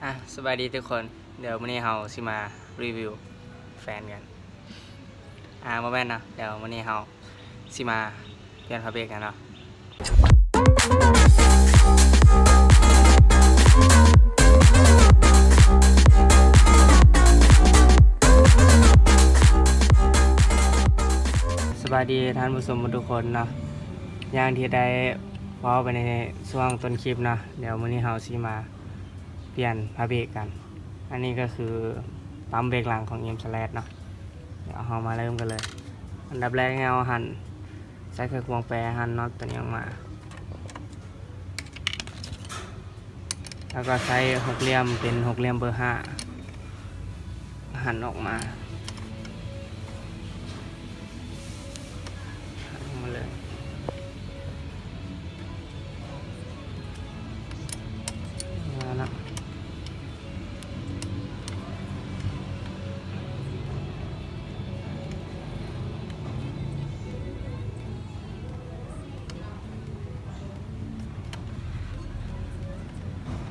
ອ່ະ ສະບາຍດີທຸກຄົນ, ດຽວມື້ນີ້ເຮົາຊິມາຣີວິວແຟນກັນ. ອ່າ ບໍ່ແມ່ນເນາະ, ດຽວມື້ນີ້ເຮົາຊິມາປ່ຽນຜ້າເບຣກກັນເນາະ. ສະບາຍດີທ່ານຜູ້ຊົມທຸກຄົນເນາະ, ຢ່າງທີ່ໄດ້ເວົ້າໄປໃນຊ່ວງຕົ້ນຄລິບເນາະ, ດຽວມື້ນີ້ເຮົາຊິມາ ປ່ຽນຜ້າເບຣກກັນ. ອັນນີ້ກໍຄືປ້ຳເບຣກຫຼັງຂອງ M Slash ເນາະ. ດຽວເຮົາມາເລີ່ມກັນເລີຍ. ອັນດັບແລກໃຫ້ເຮົາຫັນ ໃສ່ໄຂຄວງແປ ຫັນນັອດຕົວນີ້ອອກມາ, ແລ້ວກໍໃສ່ຫົກຫຼ່ຽມ ເປັນຫົກຫຼ່ຽມເບີຫ້າ ຫັນອອກມາ. ມາເລີຍ ມາລະ.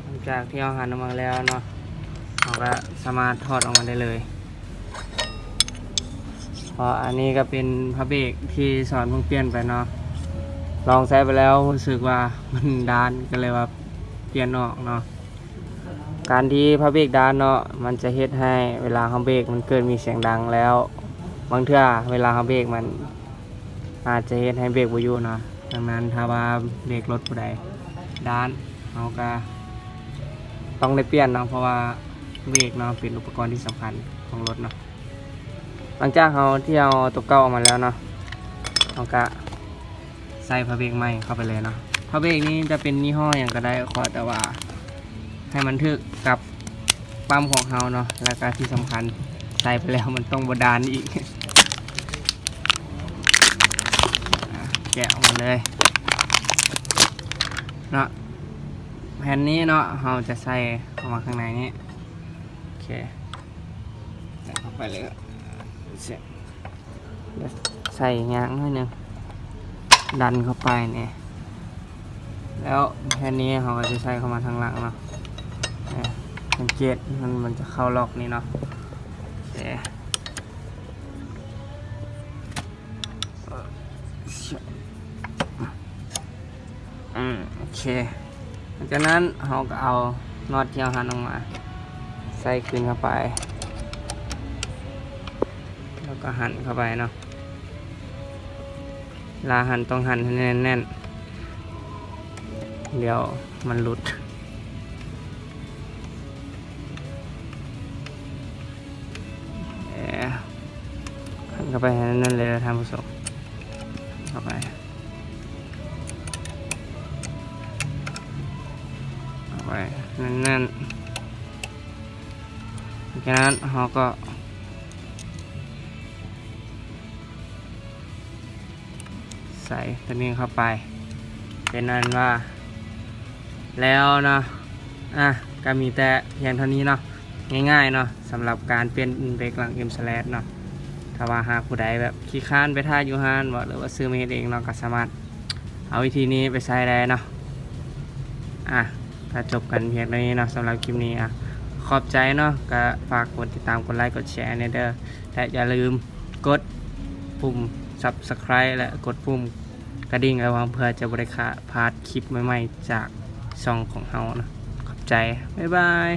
ຫຼັງຈາກທີ່ເຮົາຫັນອອກມາແລ້ວເນາະ, ເຮົາກໍສາມາດຖອດອອກມາໄດ້ເລີຍ. ເພາະອັນນີ້ກໍເປັນຜ້າເບຣກທີ່ສອນເພິ່ງປ່ຽນໄປເນາະ, ລອງໃຊ້ໄປແລ້ວຮູ້ສຶກວ່າມັນດ້ານ ກໍເລີຍວ່າປ່ຽນອອກເນາະ. ການທີ່ຜ້າເບຣກດ້ານເນາະ, ມັນຈະເຮັດໃຫ້ເວລາເຮົາເບຣກມັນເກີດມີສຽງດັງ, ແລ້ວບາງເທື່ອເວລາເຮົາເບຣກມັນອາດຈະເຮັດໃຫ້ເບຣກບໍ່ຢູ່ເນາະ. ດັ່ງນັ້ນຖ້າວ່າເບຣກລົດຜູ້ໃດດ້ານ, ເຮົາກໍຕ້ອງໄດ້ປ່ຽນເນາະ, ເພາະວ່າເບຣກເນາະ ເປັນອຸປະກອນທີ່ສຳຄັນຂອງລົດເນາະ. ຫຼັງຈາກເຮົາ ທີ່ເຮົາເອົາຕົວເກົ່າອອກມາແລ້ວເນາະ, ເຮົາກະໃສ່ຜ້າເບຣກໃໝ່ເຂົ້າໄປເລີຍເນາະ. ຜ້າເບຣກນີ້ຈະເປັນຍີ່ຫໍ້ຫຍັງກໍໄດ້, ຂໍແຕ່ວ່າໃຫ້ມັນຖືກກັບປ້ຳຂອງເຮົາເນາະ, ແລ້ວກະທີ່ສຳຄັນ ໃສ່ໄປແລ້ວມັນຕ້ອງບໍ່ດ້ານອີກ. ອ່າ ແກະອອກມາເລີຍເນາະ. ແຜ່ນນີ້ເນາະ ເຮົາຈະໃສ່ເຂົ້າມາຂ້າງໃນນີ້. ໂອເຄ ໃສ່ເຂົ້າໄປເລີຍ. ໃສ່ຍາກໜ້ອຍໜຶ່ງ, ດັນເຂົ້າໄປນີ້. ແລ້ວແຜ່ນນີ້ເຮົາກໍຈະໃສ່ເຂົ້າມາທາງຫຼັງເນາະ. ນີ້ ສັງເກດ ມັນ ມັນຈະເຂົ້າລັອກນີ້ເນາະ. ໂອເຄ ອືມ ໂອເຄ. ຫຼັງຈາກນັ້ນເຮົາກໍເອົານັອດທີ່ເຮົາຫັນອອກມາໃສ່ຄືນເຂົ້າໄປ ແລ້ວກໍຫັນເຂົ້າໄປເນາະ. ເວລາຫັນຕ້ອງຫັນໃຫ້ແໜ້ນໆ ດຽວມັນຫຼຸດ. ເອີ ຫັນເຂົ້າໄປໃຫ້ແໜ້ນໆເລີຍທ່ານຜູ້ຊົມ, ເຂົ້າໄປ ເຂົ້າໄປແໜ້ນໆ. ຫຼັງຈາກນັ້ນເຮົາກໍໃສ່ຕົວນີ້ເຂົ້າໄປ, ເປັນອັນວ່າແລ້ວເນາະ. ອ່ະ ກໍມີແຕ່ພຽງເທົ່ານີ້ເນາະ, ງ່າຍໆເນາະ ສຳລັບການປ່ຽນເບຣກຫຼັງ M Slash ເນາະ. ຖ້າວ່າຫາກຜູ້ໃດແບບຂີ້ຄ້ານໄປຖ້າຢູ່ຮ້ານບໍ ຫຼືວ່າຊື້ມາເຮັດເອງເນາະ, ກໍສາມາດເອົາວິທີນີ້ໄປໃຊ້ໄດ້ເນາະ. ອ່ະ ກໍຈົບກັນພຽງເທົ່ານີ້ເນາະ ສຳລັບຄລິບນີ້. ອ່ະ ຂອບໃຈເນາະ, ກໍຝາກກົດຕິດຕາມ ກົດໄລ ກົດແຊແດ່ເດີ ແລະ ຢ່າລືມກົດປຸ່ມ Subscribe ແລະ ກົດປຸ່ມກະດິ່ງໄວ້ ເພື່ອຈະບໍ່ໄດ້ຂາ ພາດຄລິບໃໝ່ໆຈາກຊ່ອງຂອງເຮົາເນາະ. ຂອບໃຈ, ບາຍບາຍ.